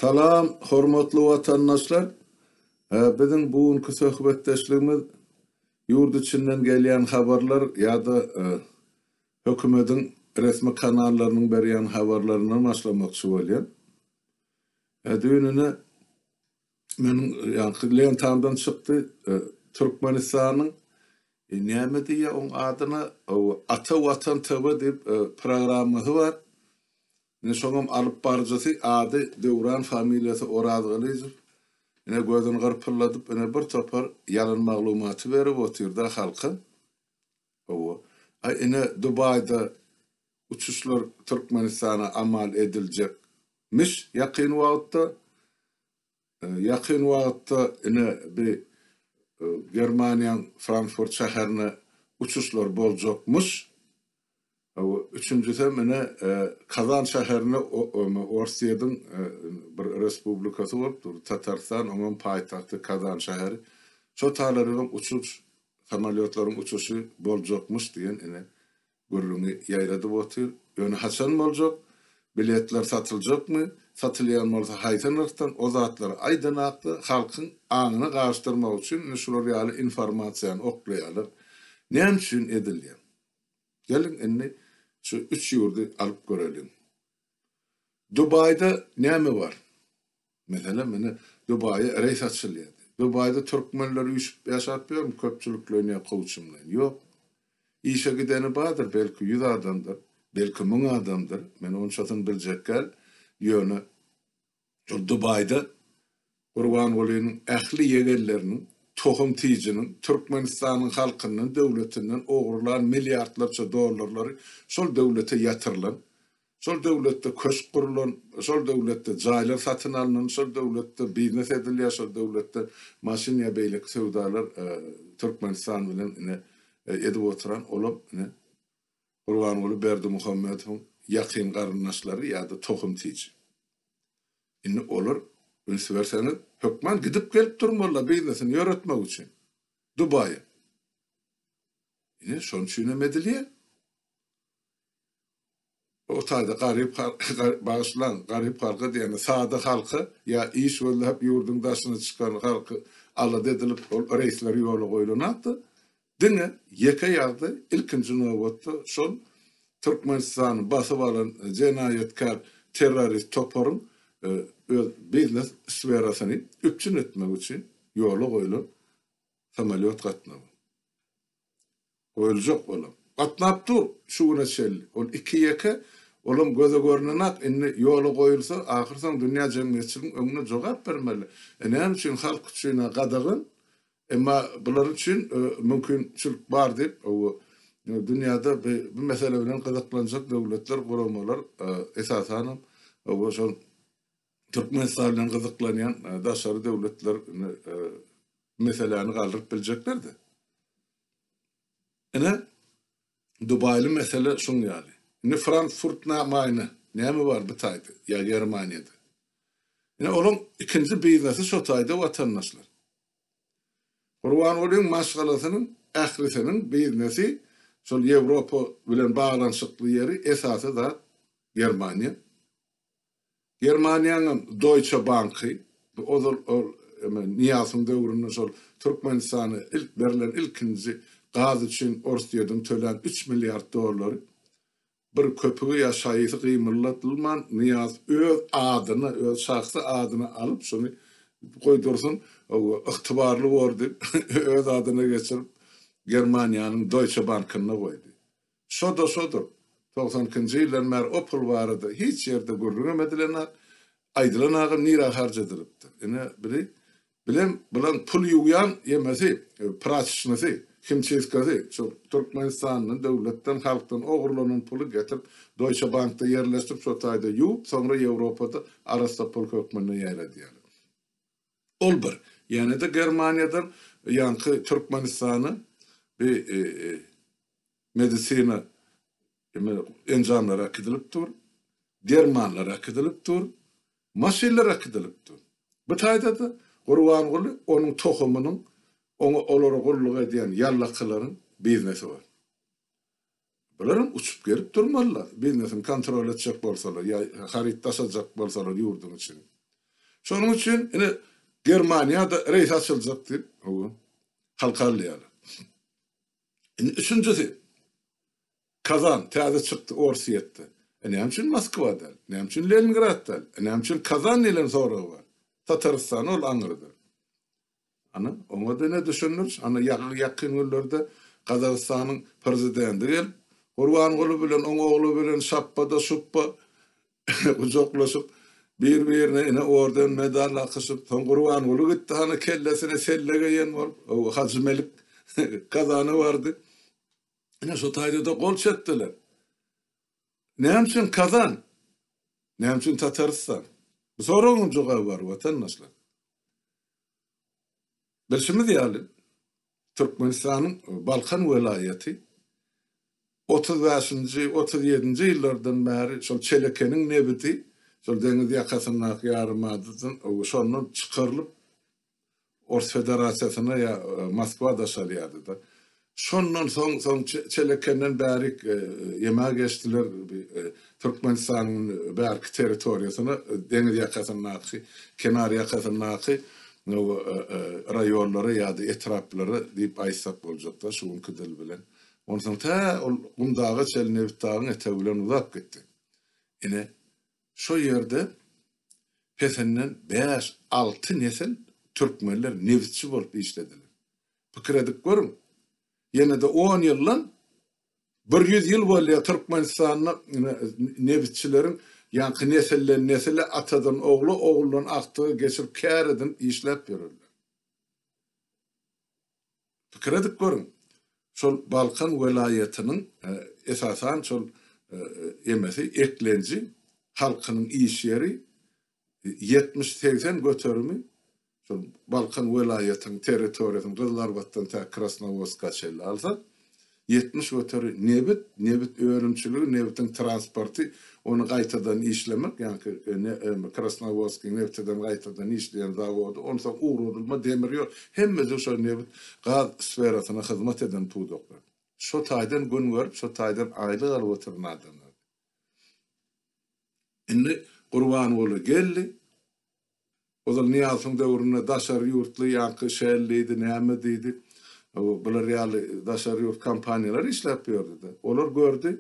Salam hormatly watandaşlar! Biziň bu günki söhbetdeşligimiz ýurt içinden gelýän habarlar ýa-da hökümediň resmi kanallarynyň berýän habarlaryndan başlamakçy bolýan. Düýn ine meniň ýaňky lentamdan çykdy Türkmenistanyň näme diýýär oň adyna Ata Watan TV diýip programmasy bar. Ine şoňam alyp baryjysy ady Döwran familiýasy Orazgylyjow ine gözüni gyrpylladyp ine bir topar ýalan maglumaty berip otyrda halka. Hawa. Aý ine Dubaýda uçuşlar Türkmenistana amal ediljek miş ýakyn wagtda. Ýakyn wagtda ine bi Germaniýaň Frankfurt şäherine uçuşlar boljakmyş. Üçünjisem ine Kazan şäherine Orsýetiň bir respublikasy bolup dur, Tatarstan, oňam paýtagty Kazan şäheri. Şo taýlaragam uçuş, samolýotlaryň uçuşy boljakmyş diýen ine gürrüňi ýaýradyp otyr. Ýöne haçan boljak? Biletler satyljakmy? Satylýan bolsa haýsy nyrhdan? O zatlary aýdanakda halkyň aňyny garyşdyrmak üçin ine şular ýaly informasiýany oklaýarlar. Näme üçin edilýär? Geliň indi şu üç ýurdy alyp göreliň. Dubaýda näme bar? Meselem ine Dubaýa reýs açylýar. Dubaýda türkmenler üýşüp ýaşap ýörmi köpçülikleýin ýa kowçumlaýyn? Ýok. Işe gideni bardyr, belki ýüz adamdyr, belki müň adamdyr, men onçasyny biljek däl, ýöne Şol Dubaýda Gurbangulynyň ähli ýegenleriniň, tohum-tijiniň Türkmenistanyň halkyndan, döwletinden ogurlan milliardlarça dollarlary şol döwlete ýatyrylan, şol döwletde köşk gurulan, şol döwletde jaýlar satyn alnan, şol döwletde biznes edilýär, şol döwletde maşyn ýa beýleki söwdalar Türkmenistan bilen ine edip oturan olam ine Gurbanguly Berdimuhamedowyň ýakyn garyndaşlary ýa-da tohum-tiji. Indi olar, üns berseňiz, hökman gidip-gelip durmalylar biznesini ýöretmek üçin. Dubaýa. Ine, şonuň üçinem edilýär. O taýda garyp bagyşlaň, garyp halka diýende, sada halka ýa iş gözläp ýurduň daşyna çykan halky alada edilip, ol reýsler ýola goýlanakda, Diňe ýeke ýagdaý, ilkinji nobatda şol Türkmenistany basyp alan jenaýatkär terrorist toparyň öz biznes sferasyny üpjün etmek üçin ýola goýlan samolýot gatnawy. Goýuljak olam. Gatnap dur şu güne çenli. Ol iki-ýeke, olam göze görnenak, indi ýola goýulsa, ahyrsoň dünýä jemgyýetçiligiň öňünde jogap bermeli. E näme üçin halk üçin-ä gadagan, Emma bular üçin mümkinçilik bar diýip, dünýäde bu mesele bilen gyzyklanjak döwletler, guramalar, esasanam şol Türkmenistan bilen gyzyklanýan daşary döwletler meseläni galdyryp biljeklerdi. Ine, Dubaýly mesele şuň ýaly. Indi Frankfurt na Maýna näme bar bu taýda ýa Germaniýada? Ine, olaň ikinji biznesi şo taýda watandaşlar. Gurbangulyň maşgalasynyň ählisiniň biznesi şol Ýewropa bilen baglanyşykly ýeri esasy zat Germaniýa. Germaniýanyňam Deutsche Banky, bu ozal ol eme Nyýazowyň döwründe şol Türkmenistana ilk berlen ilkinji gaz üçin Orsýetiň tölän üç milliard dollary Bir köpügi ýa şaýysy gymyldatylman Nyýazow öz adyna, öz şahsy adyna alyp şony goý dursun, ygtybarly bor diýip öz adyna geçirip Germaniýanyň Deutsche Bankynda goýdy. Şo-da şodur. 92-nji ýyldan bäri o pul barada hiç ýerde gürrüňem edilenak, aýdylanagam nirä harç edilipdir. Ine biri Bilen bulan pul ýuwýan ýemesi, praçyçnysy, himçistkasy, şo Türkmenistandan, döwletden, halkdan ogurlanan puly getirip Deutsche Bankda ýerleşdirip şo taýda ýuwup, soňra Ýewropada arassa pul hökmünde ýaýradýarlar. Ol bir. Ýene-de Germaniýadan ýaňky Türkmenistana bir medisina enjamlary äkidilip dur, dermanlar äkidilip dur, maşynlar äkidilip dur. Bu taýda-da Gurbanguly onuň tohumynyň, oňa olara gulluk edýän ýallakylaryň biznesi bar. Bularam uçup gelip durmalylar, biznesini kontrol etjek bolsalar ýa haryt daşajak bolsalar ýurduň içine. Şonuň üçin ine Germaniýada reýs açyljak diýip, hawa, halka alýarlar. Indi üçünjisi, Kazan täze çykdy Orsýetde. E näme üçin Moskwa däl? Näme üçin Leningrad däl? E näme üçin Kazan diýlen sorag bar. Tatarystan ol aňyrda. Ana, oňa-da ine düşündiriş. Ana, ýakyn günlerde Gazagystanyň prezidenti gelip, Gurbanguly bilen oň ogly bilen şapba-da-şupba gujaklaşyp, bir-birine ine orden, medal dakyşyp, soň Gurbanguly gitdi, hany kellesine selle geýen bolup, Hajymelik Kazana bardy. Ine şo taýda-da gol çekdiler. Näme üçin Kazan? Näme üçin Tatarystan? Bu soragyň jogaby bar, watandaşlar. Bilşimiz ýaly, Türkmenistanyň Balkan welaýaty 35-nji, 37-nji ýyllardan bäri şol Çelekeniň nebiti, şol deňiz ýakasyndaky ýarymadadan, şondan çykarylyp, Ors Federasiýasyna ýa Moskwa daşalýardy-da. Şondan soň, soň Çelekenden bärik ýema geçdiler, Türkmenistanyň bärki territoriýasyna, deňiz ýakasyndaky, kenar ýakasyndaky raýonlara ýa-da etraplara diýip aýtsak boljak-da şu günki dil bilen. Onsoň tä ol Gumdaga çenli Nebitdagyň etegi bilen uzap gitdi. Ine, Şo ýerde pesinden bäş-alty nesil türkmenler nebitçi bolup işlediler. Pikir edip görüň, ýene-de on ýyldan 100 ýyl bolýar Türkmenistanda nebitçileriň ýaňky nesilden nesile, atadan ogla, oguldan agtyga geçirip kär edinip işläp ýörerler. Pikir edip görüň, şol Balkan welaýatynyň esasan şol emesi, eklenji halkynyň iş ýeri 70-80 göterimi şol Balkan welaýatynyň territoriýasyny Gyzylarbatdan tä Krasnowodska çenli alsak, 70 göteri nebit, nebit önümçiligi, nebitiň transporty, ony gaýtadan işlemek, ýaňky Krasnowodskiň nebtiden gaýtadan işleýän zawody, onsoň ugradylma demir ýol, hemmesi şol nebit, gaz sferasyna hyzmat eden pudaklar. Şo taýdan gün görüp, şo taýdan aýlyk alyp oturan adamlar. Indi Gurbanguly geldi. Ozal Nyýazowyň döwründe daşary ýurtly ýaňky Shell diýdi, näme diýdi, bular ýaly daşary ýurt kompaniýalary işläp ýördi-de. Olar gördi,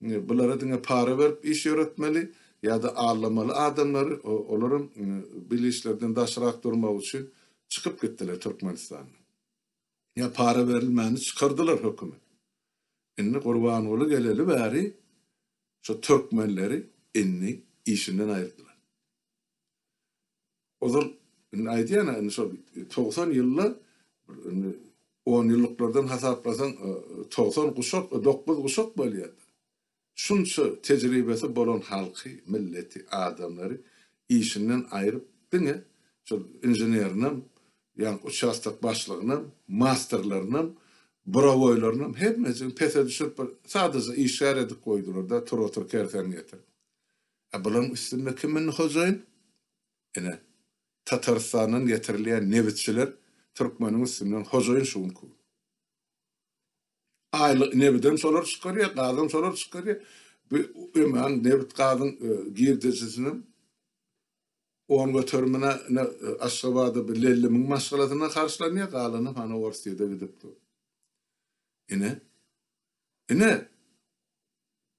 bulara diňe para berip iş ýöretmeli ýa-da aldamaly adamlary, olaram bil işlerden daşrak durmak üçin çykyp gitdiler Türkmenistandan. Ýa para berilmäni çykardylar hökümet. Indi Gurbanguly geleli bäri şu türkmenleri indi işinden aýyrdylar. Ozal indi aýdýan-a indi şol 90 ýylda indi on ýyllyklardan hasaplasaň 90 guşak, 9 guşak bolýar-da. Şunça tejribesi bolan halky, milleti, adamlary işinden aýryp diňe şol inženerinem, ýaňky uçastok başlygynam, masterlerinem, burawoýlarynam hemmejigini pese düşürip bir sadaja işgär edip goýdular-da, tur otur kersen getir. A bularyň üstünde kim indi hojaýyn? Ine, Tatarystandan getirilýän nebitçiler türkmeniň üstünden hojaýyn şu günki gün. Aýlyk nebidem şolar çykarýar, gazam şolar çykarýar. Bu ömäň nebit gazyň girdejisiniň on göterimine ine Aşgabada bir Lellimiň maşgalasyna harçlanýar, galany hany Orsýede gidip dur. Ine, ine,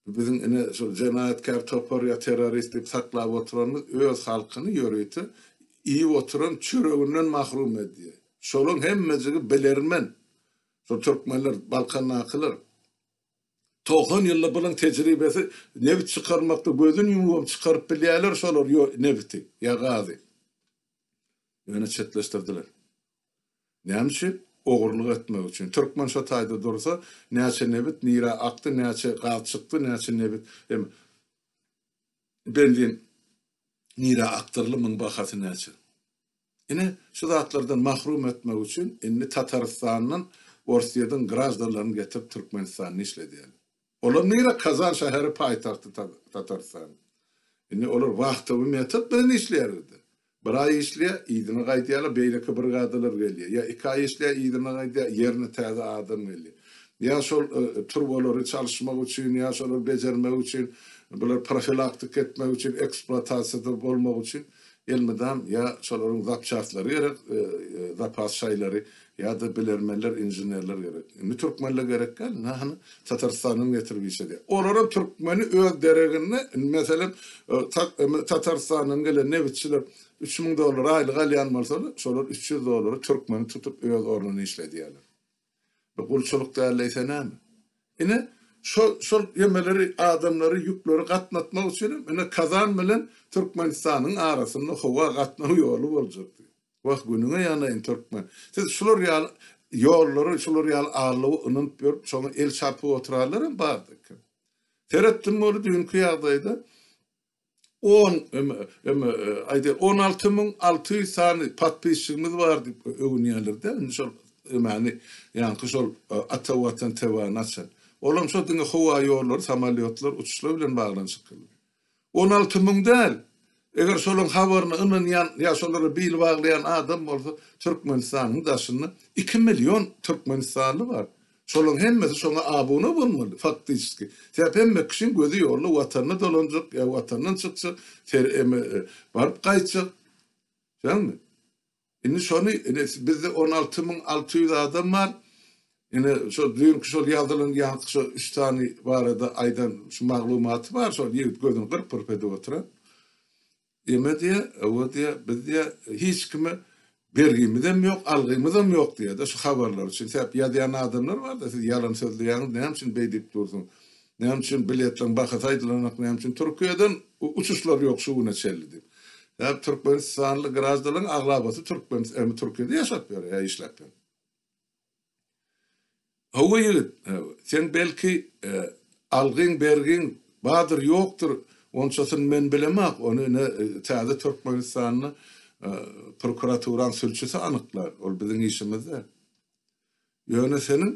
Bu biziň ine şol jenaýatkär topar ýa terrorist diýip saklap oturanymyz öz halkyny ýörite iýip oturan çöreginden mahrum edýär. Şolaň hemmejigi bilermen. Şol türkmenler, Balkandakylar. 90 ýylda bulaň tejribesi nebit çykarmakda gözüni ýumubam çykaryp bilýärler şolar nebiti ýa gazy. Ýöne çetleşdirdiler. Näme üçin? Ogurlyk etmek üçin. Türkmen şo taýda dursa, näçe nebit nirä akdy, näçe gaz çykdy, näçe nebit hem benzin nirä akdyryldy, muň bahasy näçe? Ine, şu zatlardan mahrum etmek üçin indi Tatarystandan Orsýetiň graždanlaryny getirip Türkmenistanda işledýärler. Olar nire? Kazan şäheri paýtagty Tatarystanyň. Indi olar wahtowy metod bilen işleýärler-de. Bir aý işleýär, yzyna gaýdýarlar, beýleki brigadalar gelýär. Ýa iki aý işleýär, yzyna gaýdýar, ýerine täze adam gelýär. Ýa şol turbalary çalyşmak üçin, ýa şolary bejermek üçin, bular profilaktika etmek üçin, ekspluatasiýada bolmak üçin. Elmydam ýa şolaryň zapçastlary gerek, zapas şaýlary, ýa-da bilermenler, inženerler gerek. Indi türkmenler gerek däl, indi hany Tatarystandan getirip işledýär. Olaram türkmeni öz dereginde, indi meselem, Tatarystandan gelen nebitçiler 3000 dollar aýlyk alýan bolsalar, şolar 300 dollary türkmeni tutup öz ornuna işledýärler. Bu gulçulyk dälleýse näme? Ine, şol, şol ýemeleri, adamlary, ýükleri gatnatmak üçin hem ine Kazan bilen Türkmenistanyň arasynda howa gatnaw ýoly boljakdy. Wah, günüňe ýanaýyn, türkmen. Siz şular ýaly ýollary, şular ýaly aldawa ynanyp ýörüp, şoňa el çarpyp oturanlar hem bardy eken. Seretdim weli düýnki ýagdaýda On, eme, aýdaý, 16600 sany podpisçigimiz bar diýip öwünýärler-de, indi şol emäni, ýaňky şol Ata Watan TV-ni açan. Olam şo diňe howa ýollary, samolýotlar, uçuşlar bilen baglanyşykly. 16 müň däl! Eger şolaň habaryna ynanýan ýa şolara bil baglaýan adam bolsa, Türkmenistanyň daşynda iki million türkmenistanly bar. Şolaň hemmesi şoňa abuna bolmaly faktiçeski. Sebäp hemme kişiň gözi ýolda watanyna dolanjak ýa watandan çykjak ser eme baryp gaýtjak. Düşýäňmi? Indi şony ine bizde 16600 adam bar. Ine şo düýnki şol ýazylan ýaňky şo üç sany barada aýdan şu maglumaty bar şol ýigit gözüni gyrp-gyrp edip oturan. Eme diýýär, hawa diýýär, biz diýýär, hiç kime bergimizem ýok, algymyzam ýok diýýär-de şu habarlar üçin. Sebäp ýazýan adamlar bar-da, siz ýalan sözleýäňiz, näme üçin beý diýip dursuň? Näme üçin biletleriň bahasy aýdylanok, näme üçin Türkiýeden uçuşlar ýok şu güne çenli diýip. Sebäp türkmenistanly graždanlaryň aglabasy türkmen, Türkiýede ýaşap ýör, ýa işläp ýör. Hawa ýigit, seň belki algyň bergiň bardyr ýokdur, onçasyny men bilemok, ony ine täze Türkmenistanda prokuraturaň sülçüsi anyklar, ol biziň işimiz däl. Ýöne seniň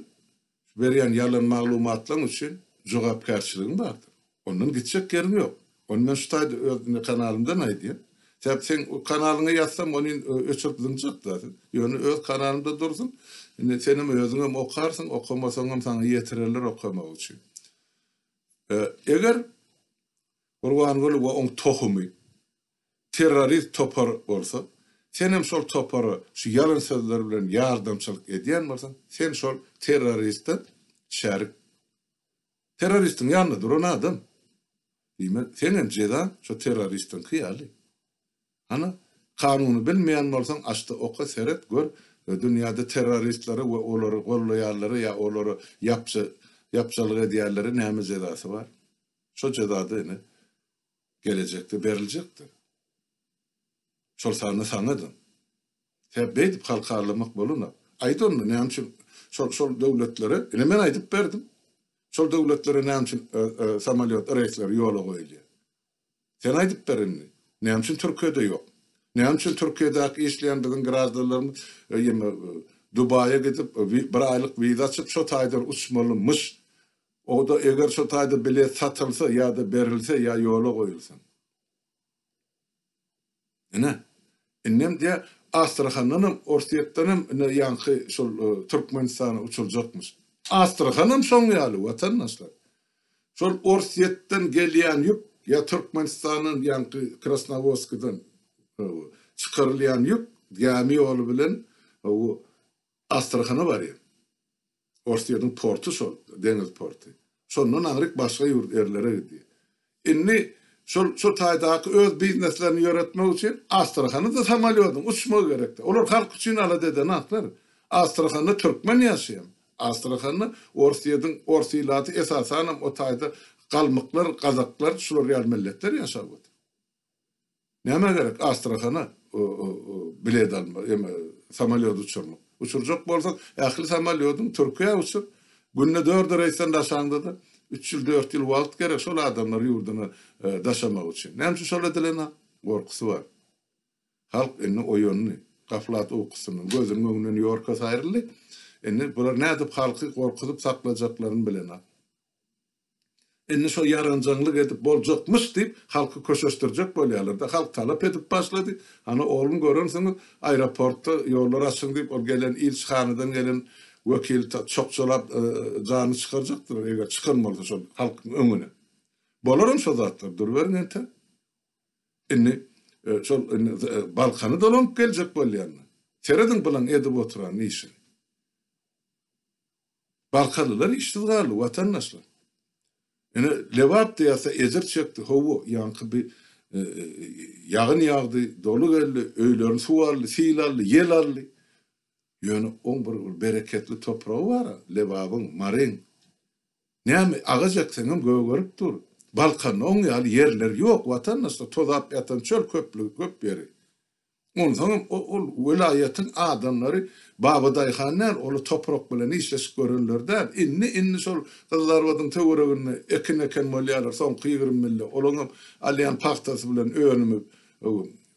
berýän ýalan maglumatlaň üçin jogapkärçiligiň bardyr. Ondan gitjek ýeriň ýok. Ony men şu taýda öz indi kanalymdan aýdýan. Sebäp seň kanalyňa ýazsam ony öçürip zyňjak zaten. Ýöne öz kanalymda dursun. Indi senem özüňem okarsyň, okamasaňam saňa ýetirerler okamak üçin. Eger Gurbanguly we oň tohumy terrorist topar bolsa, senem şol topara şu ýalan sözler bilen ýardamçylyk edýän bolsaň, sen şol terroriste şärik. Terroristiň ýanynda duran adam. Diýmek, seňem jezaň şo terroristiňki ýaly. Hany, kanuny bilmeýän bolsaň açda oka, seret, gör, dünýäde terroristlere we olary gollaýanlara ýa olara ýapja, ýapjalyk edýänlere näme jezasy bar? Şo jezada ine gelejekde beriljekdir. Şol sanda saňa-da. Sebäp beýdip halky aldamak bolanok. Aýt onda näme üçin şol şol döwletlere, ine men aýdyp berdim. Şol döwletlere näme üçin samolýot reýsleri ýola goýulýar? Sen aýdyp ber indi. Näme üçin Türkiýede ýok? Näme üçin Türkiýedäki işleýän biziň graždanlarymyz ýeme Dubaýa gidip bir aýlyk wiza açyp şo taýdan uçmalymyş? O-da eger şo taýda bilet satylsa ýa-da berilse ýa ýola goýulsa. Ine, indem diýýär, Astrahandanam, Orsýetdenem ine ýaňky şol Türkmenistana uçurjakmyş. Astrahanam şoň ýaly, watandaşlar. Şol Orsýetden gelýän ýük ýa Türkmenistandan ýaňky Krasnowodskiden çykarylýan ýük gämi ýoly bilen Astrahana barýar. Orsýetiň porty şol, deňiz porty. Şondan aňryk başga ýurt erlere gidýär. Indi şol şo taýdaky öz bizneslerini ýöretmek üçin Astrahana-da samolýodyň uçmagy gerekdi. Olar halk üçin alada edenaklar. Astrahanda türkmen ýaşaýar. Astrahanda Orsýetiň ors ilaty esasanam o taýda galmyklar, gazaklar şular ýaly milletler ýaşap otyr. Nämä gerek Astrahana bilet almak, eme, samolýot uçurmak. Uçurjak bolsaň, ähli samolýodyň Türkiýä uçur. Günde dörde reýsden daşaňda-da, üç ýyl, dört ýyl wagt gerek şol adamlary ýurduna daşamak üçin. Näme üçin şol edilenok? Gorkusy bar. Halk indi oýandy. Gaflat ukusyndan, gözüniň öňünden ýorkasy aýryldy. Indi bular nädip halky gorkuzyp saklajaklaryny bilenok. Indi şo ýaranjaňlyk edip boljakmyş diýip, halky köşeşdirjek bolýarlar-da. Halk talap edip başlady. Hany, oglum görensiňiz, aeroportda ýollar açyň diýip, ol gelen ilçihanadan gelen wekili çokjalap janyny çykarjakdylar, eger çykan bolsa şol halkyň öňüne. Bolaram şo zatlar, duruberiň entek. Indi. şol Balkana dolanyp geljek bolýanlar. Serediň bulaň edip oturan işini. Balkanlylar işsiz galdy, watandaşlar. Ine, Lebap diýýärse ejir çekdi, hawa, ýaňky bi ýagyn ýagdy, doly geldi, öýlerini suw aldy, sil aldy, ýel aldy. Ýöne oň bir bereketli topragy bar-a, Lebabyň, Maryň. Näme, agaç ekseňem gögerip dur. Balkanda oň ýaly ýerler ýok, watandaşlar, tozap ýatan çöl köplügi köp ýeri. Onsoňam ol welaýatyň adamlary babadaýhan däl, olar toprak bilen işleşip görenler däl. Indi, indi şol Gyzylarbadyň töwereginde ekin eken bolýarlar soňky 20 ýylda. Olaňam alýan pagtasy bilen önümi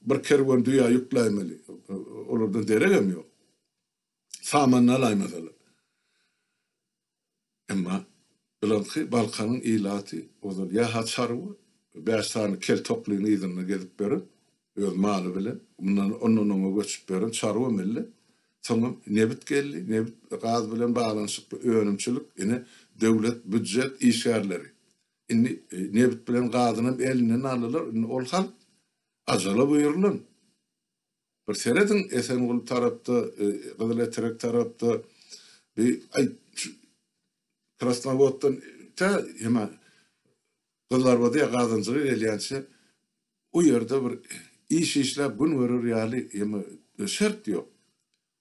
bir kerwen düýä ýükläýmeli. Olardan deregem ýok. Samanyny alaýmasalar. Emma bilanky Balkanyň ilaty ozal ýa-ha çarwa, bäş sany kel toklyň yzynda gezip ýören, öz maly bilen, mundan ondan oňa göçüp ýören çarwa millet. Soňam nebit geldi, nebit, gaz bilen baglanyşykly önümçilik, ine, döwlet býujet işgärleri. Indi nebit bilen gazynam elinden aldylar, indi ol halk ajala buýrulan. Bir serediň Esenguly tarapda, Gyzyletrek tarapda bir aý Krasnowoddan tä hema Gyzlarbada ýa Gazanjyga gelýänçä o ýerde bir iş işläp gün görer ýaly hema şert ýok.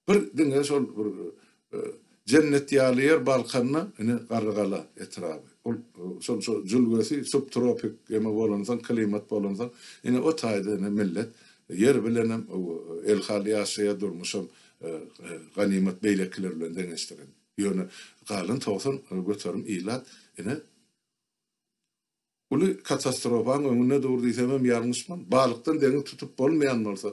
Bir diňe şol bir jennet ýaly ýer Balkanda ine Garrygala etraby. Ol şol şo jülgesi subtropik eme bolansoň klimat bolansoň ine o taýda ine millet ýer bilenem elhal ýaşaýar durmuşam ganymat beýlekiler bilen deňeşdiren. Ýöne galan 90% ilat ine Uly katastrofaň öňünde dur diýsemem ýalňyşman. Balykdan deňiz tutup bolmaýan bolsa,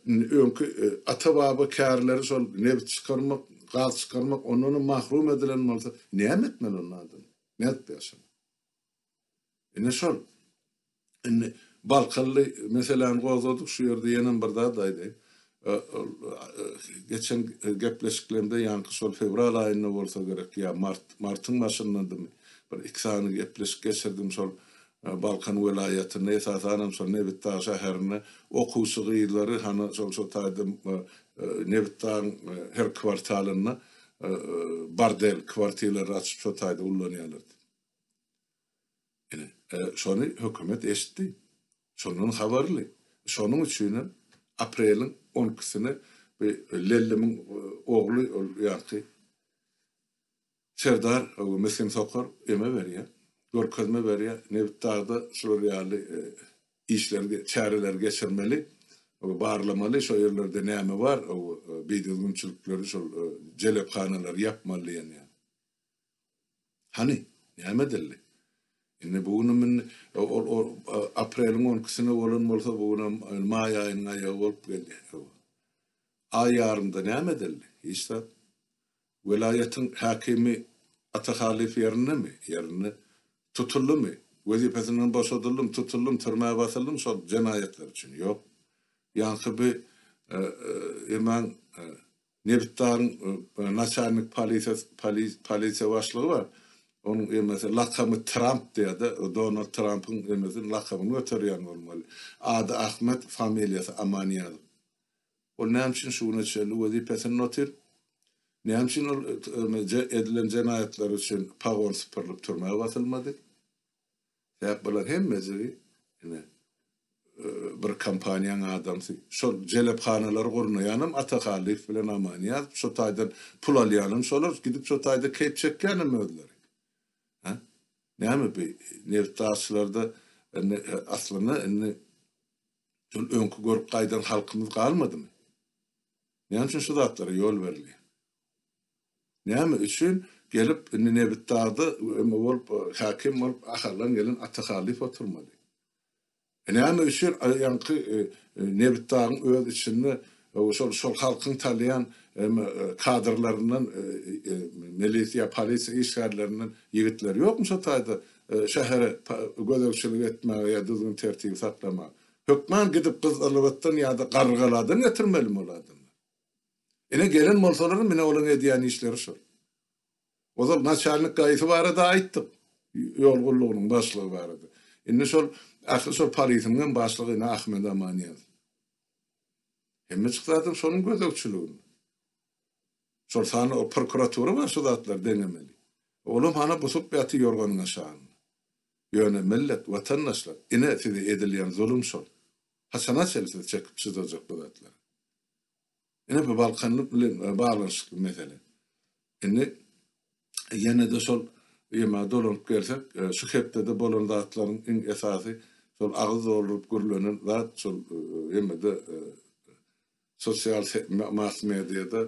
indi öňki ata-baba kärleri şol nebit çykarmak, gaz çykarmak ondanam mahrum edilen bolsa, näme etmeli onda adam? Nädip ýaşamaly? Ine şol. Indi Balkanly meseläni gozgadyk, şu ýerde ýenem bir zat aýdaýyn. Geçen gepleşiklerimde ýaňky şol fewral aýynda bolsa gerek ýa mart, martyň başyndadymy, bir iki sany gepleşik geçirdim şol Balkan welaýatynda, esasanam şol Nebitdag şäherinde okuwçy gyzlary hany şol şo taýda Nebitdagyň her kwartalynda bordel kwartirleri açyp şo taýda ullanýarlar diýip. Ine, şony hökümet eşitdi. Şondan habarly. Şonuň üçinem apreliň on ikisine bu Lellimiň ogly ol ýaňky Serdar Misgin Sokar eme berýär, görkezme berýär, Nebitdagda şular ýaly işleri, çäreleri geçirmeli, barlamaly, şo ýerlerde näme bar, bidüzgünçilikleri, şol jelephanalary ýapmaly diýen ýaly. Hany, näme edildi? Indi bu günem indi ol ol apreliň on ikisine bolan bolsa, bu günem maý aýynyň aýagy bolup gelýär. Aý ýarymda näme edildi? Hiç zat. Welaýatyň häkimi Ata Halyýew ýerindemi? Ýerinde. Tutuldymy? Wezipesinden boşadyldymy, tutuldymy, türmä basyldymy şol jenaýatlar üçin? Ýok. Ýaňky bi emaň Nebitdagyň naçalnik polisiýasy polisiýa başlygy bar. Onuň emesi lakamy Tramp diýýär-de, Donald Trampyň emesini lakamyny göterýän bolmaly. Ady Ahmet, familiýasy Amanýazow. Ol näme üçin şu güne çenli wezipesinde otyr? Näme üçin ol edilen jenaýatlary üçin pagon sypyrylyp türmä basylmady? Sebäp bular hemmejigi ine bir kompaniýaň adamsy. Şol jelephanalary gurnaýanam Ata Hallyýew bilen Amanýazow, şo taýdan pul alýanam şolar, gidip şo taýda keýp çekýänem özleri. Hä? Näme bi nebitgazçylarda indi aslynda indi şol öňki görüp gaýdan halkymyz galmadymy? Näme üçin şu zatlara ýol berilýär? Näme üçin gelip indi Nebitdagda eme bolup häkim bolup Ahaldan gelen Ata Halyf oturmaly? E näme üçin ýaňky Nebitdagyň öz içinde şol şol halkyň talýan eme kadrlaryndan milisiýa polisiýa işgärlerinden ýigitler ýokmy şo taýda şähere gözegçilik etmäge ýa düzgün tertibi saklamaga? Hökman gidip Gyzylarbatdan ýa-da Garrygaladan getirmelimi ol adamlary? Ine gelen bolsalaram ine olaň edýän işleri şol. Ozal naçalnik gaýysy barada aýtdyk. Ýol gullugynyň başlygy barada. Indi şol Ahyry şol polisiň hem başlygy ine Ahmet Amanýaz. Hemmejik zadam şonuň gözegçiliginde. Şol sanda o prokuratura bar şu zatlary deňemeli. Olam hana busup ýaty ýorganyň aşagynda. Ýöne millet, watandaşlar, ine size edilýän zulum şol. Haçana çenli siz çekip çydajak bu zatlary? Ine bu Balkan bilen baglanyşykly mesele. Indi ýene-de şol ýema dolanyp gelsek, şu hepdede bolan zatlaryň iň esasy şol agyz dolduryp gürlenen zat şol ýemede sosial mass mediada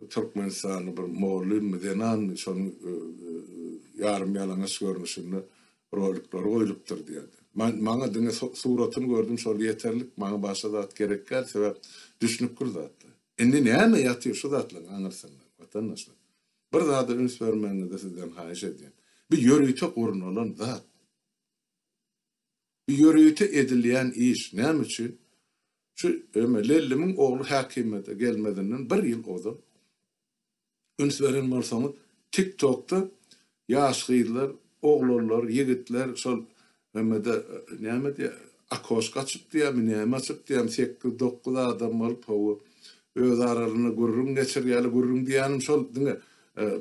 Türkmenistanly bir mugallymmy, zenanmy şonuň ýarym ýalaňaç görnüşinde rolikleri goýlupdyr diýýärdi. Maňa diňe suratyny gördüm şol ýeterlik, maňa başga zat gerek däl, sebäp düşnükli zatlar. Indi näme ýatyr şu zatlaryň aňyrsynda, watandaşlar? Bir zada üns bermegiňizi sizden haýyş edýän. Bu ýörite gurnalan zat. Bu ýörite edilýän iş. Näme üçin? Şu eme Lellimiň ogly häkimiýete gelmezinden bir ýyl ozal üns beren bolsaňyz tik tokda ýaş gyzlar, oglanlar, ýigitler şol emede näme diýýär okoşka açyp diýýärmi näme açyp diýýärmi sekiz dokuz adam bolup hawa öz aralarynda gürrüň geçirýärler gürrüň diýýänim şol diňe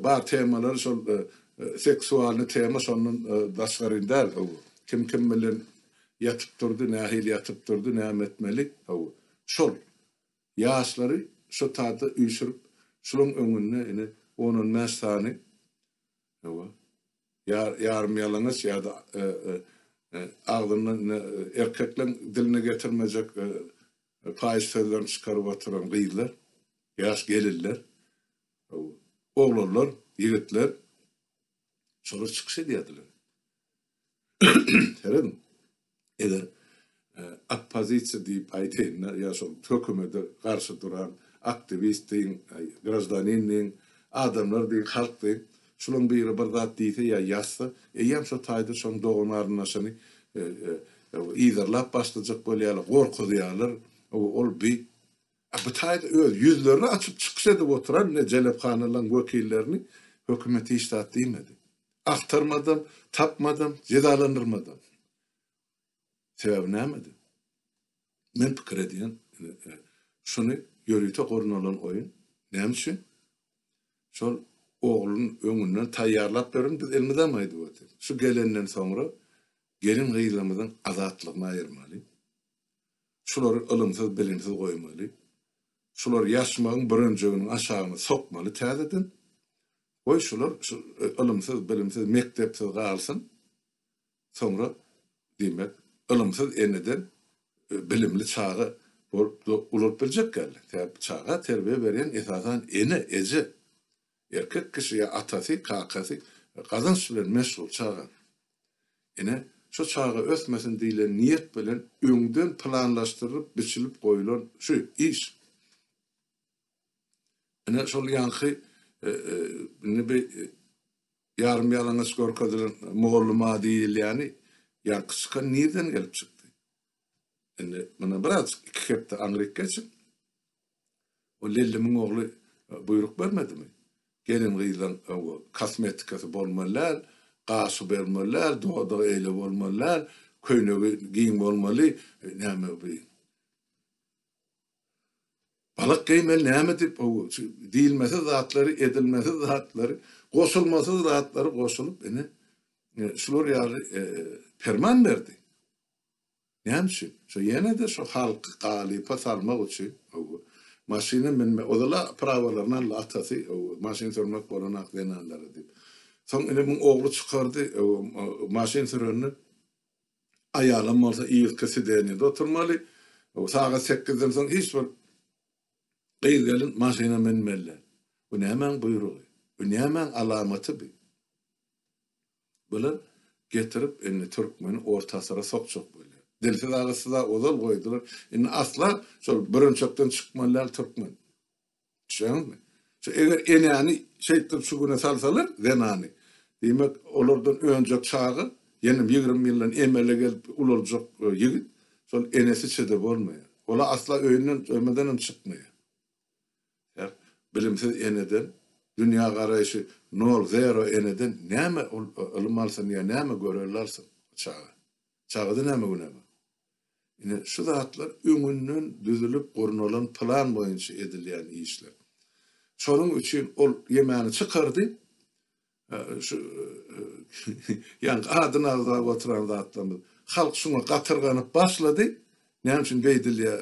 bar temalary şol seksualny tema şondan daşgaryn däl hawa kim kim bilen ýatyp durdy nähili ýatyp durdy näme etmeli hawa şol Ýaşlary şo taýda üýşürip, şulaň öňünde ine on-on bäş sany, hawa, ýarym ýalaňaç ýa-da agzyndan ine erkekleň diline getirmejek paýyş sözlerini çykaryp oturan gyzlar, ýaş gelinler, hawa, oglanlar, ýigitler şolar çykyş edýärdiler. Serediň, eger oppozisiýa diýip aýdaýyn-da, ýa şol hökümete garşy duran aktiwist diýiň, graždanin diýiň, adamlar diýiň, halk diýiň, şularyň biri bir zat diýse ýa ýazsa, eýýäm şo taýda şonuň dogan-garyndaşyny yzarlap başlajak bolýarlar, gorkuzýarlar, ol bi. A bu taýda öz ýüzlerini açyp çykyş edip oturan ne jelephanalaryň wekillerini hökümet hiç zat diýmedi. Agtarmadam, tapmadam, jezalandyrmadam. Sebäbi nämede? Men pikir edýän, şuny ýörite gurnalan oýun. Näme üçin? Şol ogluny öňünden taýýarlap beren biz elmydama aýdyp otyrys. Şu gelenden soňra gelin-gyzlarymyzyň azatlygyny aýyrmaly. Şulary ylymsyz, bilimsiz goýmaly. Şulary ýaşmagyň bürenjeginiň aşagyna sokmaly täzeden. Goý şular şu ylymsyz, bilimsiz, mekdepsiz galsyn. Soňra, diýmek, ylymsyz eneden bilimli çaga bolup ulalyp biljek däldi. Sebäbi çaga terbiýe berýän esasan ene, eje. Erkek kişi ýa atasy, kakasy gazanç bilen meşgul çaga. Ine, şu çaga ösmesin diýlen niýet bilen öňden planlaşdyrylyp biçilip goýlan şu iş. Ine, şol ýaňky indi bir ýarym ýalaňaç görkezilen mugallyma diýilýäni ýaňky çykan nirden gelip çykdy? Indi mundan birazjyk iki hepde aňryk geçip, O Lellimiň ogly buýruk bermedimi? Gelin-gyzlaň kosmetikasy bolmaly däl, gaşy bolmaly däl, dodagy eýle bolmaly däl, köýnegi giň bolmaly, näme bu? Balak geýmeli näme diýip, diýilmesiz zatlary, edilmesiz zatlary, goşulmasyz zatlary goşulyp, ine, şular ýaly perman berdi. Näme üçin? Şo ýene-de şo halky galypa salmak üçin, hawa, maşyna münme, ozal-a prawalaryny aldy atasy, hawa, maşyn sürmek bolanok zenanlara diýip. Soň ine muň ogly çykardy, hawa, maşyn sürende aýalam bolsa yzky sidenýede oturmaly, hawa, sagat sekizden soň hiç bir gyz-gelin maşyna münmeli däl. Bu nämäň buýrugy? Bu nämäň alamaty bi? Bular getirip indi türkmeni orta asyra sokjak bolýar. Dilsiz agyzsyza ozal goýdular. Indi asla şol bürünçekden çykmaly däl türkmen. Düşýäňizmi? Şu eger enäni şeýtdirip şu güne salsalar zenany, diýmek olardan önjek çaga ýene 20 ýyldan emele gelip ulaljak ýigit şol enesiçe-de bolmaýar. Ola asla öýünden öýmedenem çykmaýar. Ýa bilimsiz eneden, dünýä garaýşy nol, zero eneden näme ol ylym alsyn ýa näme görelde alsyn çaga? Çagada näme günä bar? Ine, şu zatlar öňünden düzülip gurnalan plan boýunça edilýän işler. Şonuň üçin ol ýemäni çykardy, şu ýaňky adyny agzap oturan zatlarymyz. Halk şuňa gatyrganyp başlady. Näme üçin beýdilýär,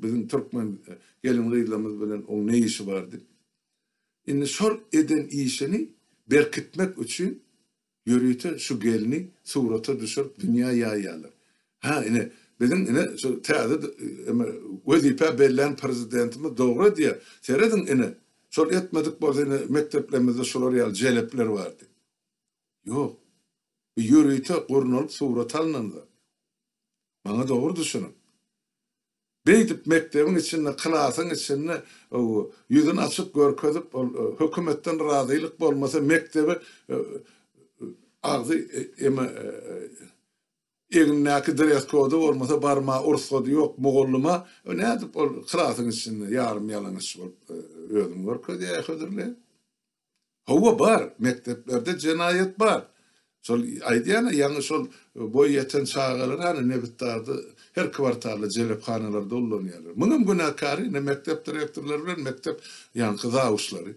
biziň türkmen gelin-gyzlarymyz bilen oň ne işi bar diýip. Indi şol eden işini berkitmek üçin Ýörite şu gelni surata düşürip dünýä ýaýýarlar. Hä, ine, biziň ine şu täze eme wezipä bellän prezidentimiz dogry edýär. Serediň ine, şol etmedik bolsa ine mekdeplerimizde şular ýaly jelepler bardy. Ýok. Bu ýörite gurnalyp surata alnan zat. Maňa dogry düşüniň. Beýdip mekdebiň içinde, klasyň içinde ýüzüni açyp görkezip, ol hökümetden razylyk bolmasa mekdebe agzy eme egnindäki dres kody bolmasa barma ursgady ýok mugallyma nädip ol klasyň içinde ýarym ýalaňaç bolup özüni görkezýär, hödürleýär. Hawa bar, mekdeplerde jenaýat bar. Şol aýdýan-a, ýaňy şol boýy ýeten çagalar hany Nebitdagda her kwartalda jelephanalarda ullanýarlar. Muňam günäkäri ine mekdep direktorlary bilen mekdep ýaňky zawuçlary.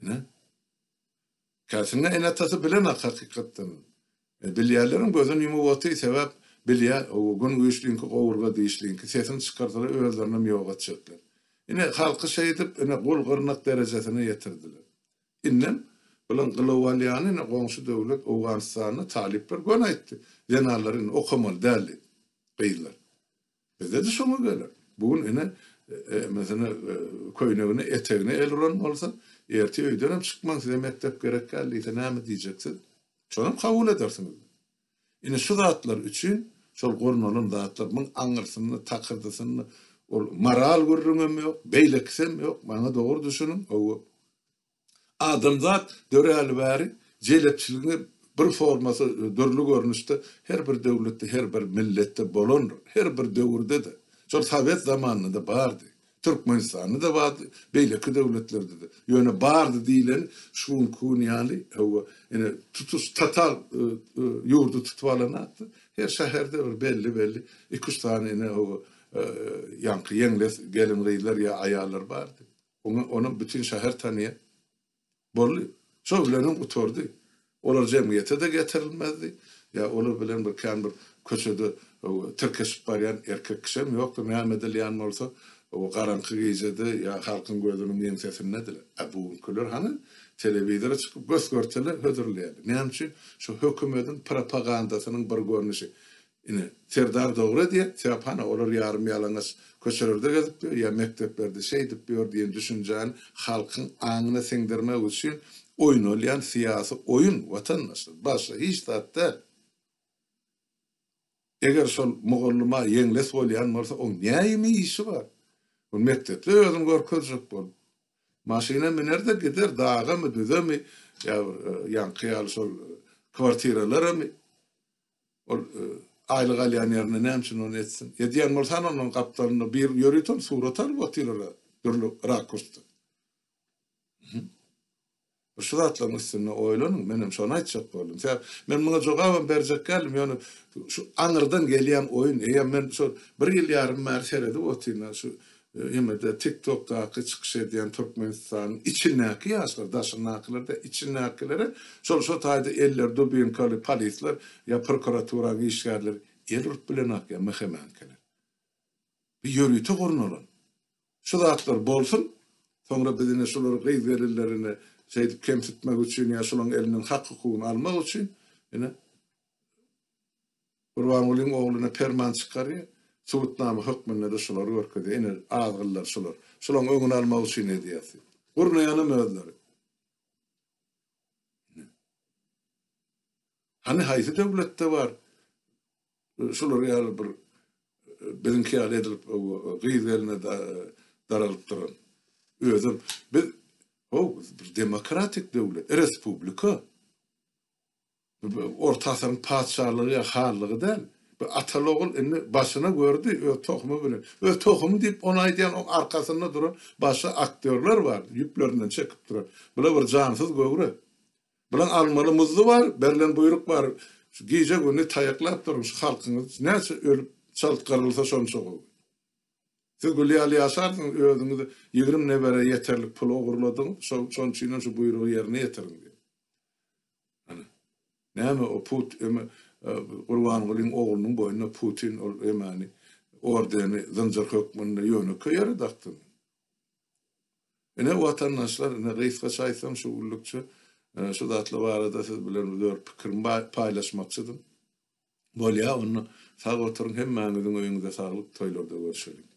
Ine. Käsinde ene-atasy bilenak hakykatdan. E, bilýärlerem gözüni ýumup otyr, sebäp bilýär, o gün güýçliňki gowurga dişliňki, sesini çykarsalar özlerinem ýok etjekler. Ine, halky şeýdip, ine, gul-gyrnak derejesine ýetirdiler. Indem, bulaň gylaw alýany, ine, goňşy döwlet Owganystanda talyplar göni aýtdy, zenanlar indi okamaly däl diýip, gyzlar. Bizde-de şoňa geler. Bu gün ine, emesine, köýnegine, etegine el uran bolsa, ertir öýdenem çykmaň, size mekdep gerek däl diýse näme diýjek siz? Şonam kabul edersiňiz. Ine şu zatlar üçin şol gurnalan zatlar, muň aňyrsynda, takyrdysynda ol moral gürrüňem ýok, beýlekisem ýok, maňa dogry düşüniň, hawa. Adamzat döräli bäri jelepçiligiň bir formasy dürli görnüşde her bir döwletde, her bir milletde bolandyr. Her bir döwürde-de. Şol sowet zamanynda-da bardy. Türkmenistanda-da bardy, beýleki döwletlerde-de. Ýöne bardy diýleni şu günki gün ýaly, hawa, ine, tutuş total ýurdy tutup alanakdy. Her şäherde bir belli-belli iki-üç sany ine, hawa, ýaňky ýeňles gelin-gyzlar ýa aýallar bardy. Oňa onam bütin şäher tanyýar. Boldy. Şo bilenem gutardy. Olar jemgyýete-de getirilmezdi. Ýa olar bilen bir kän bir köçede tirkeşip barýan erkek kişem ýokdy. Näme edilýän bolsa, o garaňky gijede ýa halkyň gözüniň ýeňsesindediler. A bu günkiler hany telewizora çykyp gös-görtele hödürleýärler. Näme üçin? Şu hökümediň propagandasynyň bir görnüşi. Ine, Serdar dogry edýär, sebäp hany olar ýarym ýalaňaç köçelerde gezip ýör ýa mekdeplerde şeýdip ýör diýen düşünjäni halkyň aňyna siňdirmek üçin oýnalýan syýasy oýun, watandaşlar, başga hiç zat däl. Eger şol mugallyma ýeňles bolýan bolsa, oň näime işi bar? Ol mekdepde özüni görkezjek bolup. Maşyna miner-de gider, dagamy, düzemi, ýa bir ýaňky ýaly şol kwartiralaramy? Ol aýlyk alýan ýerinde näme üçin ony etsin? Edýän bolsa hany onuň gapdalynda bir ýörite ony surata alyp otyrlar dürli rakursda. Şu zatlaryň üstünde oýlanyň, menem şony aýtjak boldum. Sebäp men muňa jogabam berjek däldim, ýöne şu aňyrdan gelýän oýun, eýýäm men şo bir ýyl ýarym bäri seredip otyryn, şu Hemede TikTokdaky çykyş edýän Türkmenistanyň içindäki ýaşlar, daşyndakylar däl, içindäkilere şol şo taýda elleri dubinkaly polisler ýa prokuraturanyň işgärleri el urup bilenok ýa MHM-nikiler. Bu ýörite gurnalan. Şu zatlar bolsun, soňra biz ine şulary gyz-gelinlerini şeýdip kemsitmek üçin ýa şularyň elinden hak-hukugyny almak üçin ine Gurbangulyň ogluna perman çykarýar, subutnama hökmünde-de şulary görkezýär, ine, azgynlar şular. Şularyň öňüni almak üçin edýäs diýip. Gurnaýanam özleri. Ine. Hany haýsy döwletde bar şular ýaly bir biziňki ýaly edilip gyz-gelne daralyp duran. Özem biz, how, bir demokratik döwlet, respublika. Bu orta asyryň patyşalygy ýa hanlygy däl. Bu ataly-ogul indi başyna gördi öz tohumy bilen. Öz tohumy diýip ony aýdýan oň arkasynda duran başga aktýorlar bar, ýüplerinden çekip duran. Bular bir jansyz göwre. Bulaň almaly muzdy bar, berlen buýruk bar. Şu gije-gündiz taýaklap duruň şu halkyňyz näçe ölüp çalt gyrylsa şonça gowy. Siz gül ýaly ýaşarsyňyz özüňiz 20 nebere ýeterlik pul ogurladyňyz şo şonuň üçinem şu buýrugy ýerine ýetiriň diýip. Ana. Näme o Put eme Gurbangulyň oglunyň boýnuna Putin ol emani ordeni zynjyr hökmünde ýönekeý ýere dakdymy? Ine watandaşlar ine gysgaça aýtsam şu günlükçe şu zatlar barada siz bilen bir dört pikirimi paýlaşmakçydym. Bolýa onda sag oturyň hemmäňiziň öýüňize saglyk toýlarda görşeliň.